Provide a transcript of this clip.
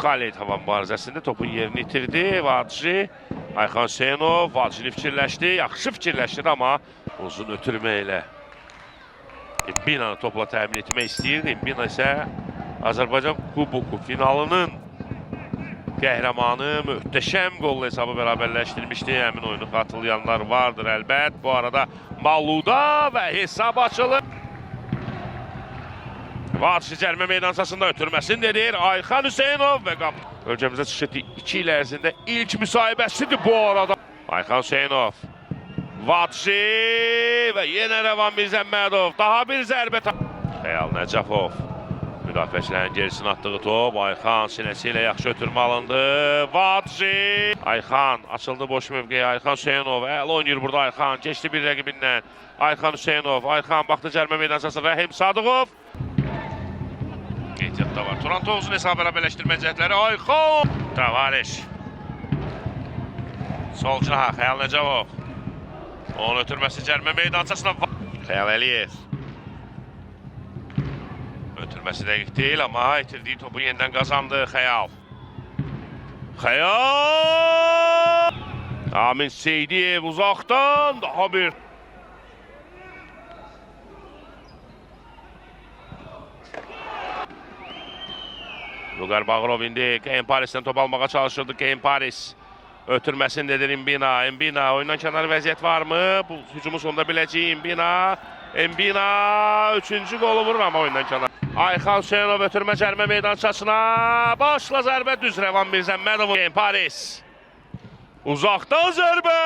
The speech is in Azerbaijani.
Xalid hava mübarizəsində topun yerini itirdi. Vacı Ayxan Hüseynov Vacini fikirləşdi. Yaxşı fikirləşdi amma uzun ötürmə ilə Binanı topla təmin etmək istəyirdi. Bina isə Azərbaycan Kuboku finalının qəhrəmanı möhtəşəm qolla hesabı bərabərləşdirmişdi. Həmin oyunu xatırlayanlar vardır əlbət. Bu arada Maluda və hesab açılır. Varşı cərmə meydançasında ötürməsini dedir. Ayxan Hüseynov və qap. Ölkəmizə çıxış etdiyi 2 il ərzində ilk müsahibəsidir bu arada. Ayxan Hüseynov. Vatşı və yenə Rəvan Mirzəmmədov. Daha bir zərbə. Xəyal Nəcəfov. Müdafiəçilərin gerisinə atdığı top. Ayxan sinəsi ilə yaxşı ötürmə alındı. Vatşı. Ayxan açıldı boş mövqeyə. Ayxan Hüseynov. Əla oynayır burada Ayxan. Keçdi bir rəqibindən. Ayxan Hüseynov. Ayxan baxdı cərmə meydançasına. Rəhim Sadıqov. Qeydiyyatda var. Turan Tovuzun hesabı bərabərləşdirmə cəhdləri. Ayxan. Tavares. Sol cinaha Xəyal Nəcəfov. Onun ötürməsi cərmə meydançasına. Xəyal Əliyev. Ötürməsi dəqiq deyil, amma itirdiyi topu yenidən qazandı Xəyal. Xəyal! Amin Seydiyev uzaqdan daha bir. Vüqar Bağırov indi Keyin Parisdən top almağa çalışırdı. Keyin Paris ötürməsini dedir Embina. Embina oyundan kənar vəziyyət varmı? Bu hücumun sonunda biləcəyik Embina. Embina üçüncü qolu vurur amma oyundan kənar. Ayxan Hüseynov ötürmə cərmə meydançasına. Başla zərbə düz Rəvan Mirzəmmədov. Keyin Paris. Uzaqdan zərbə.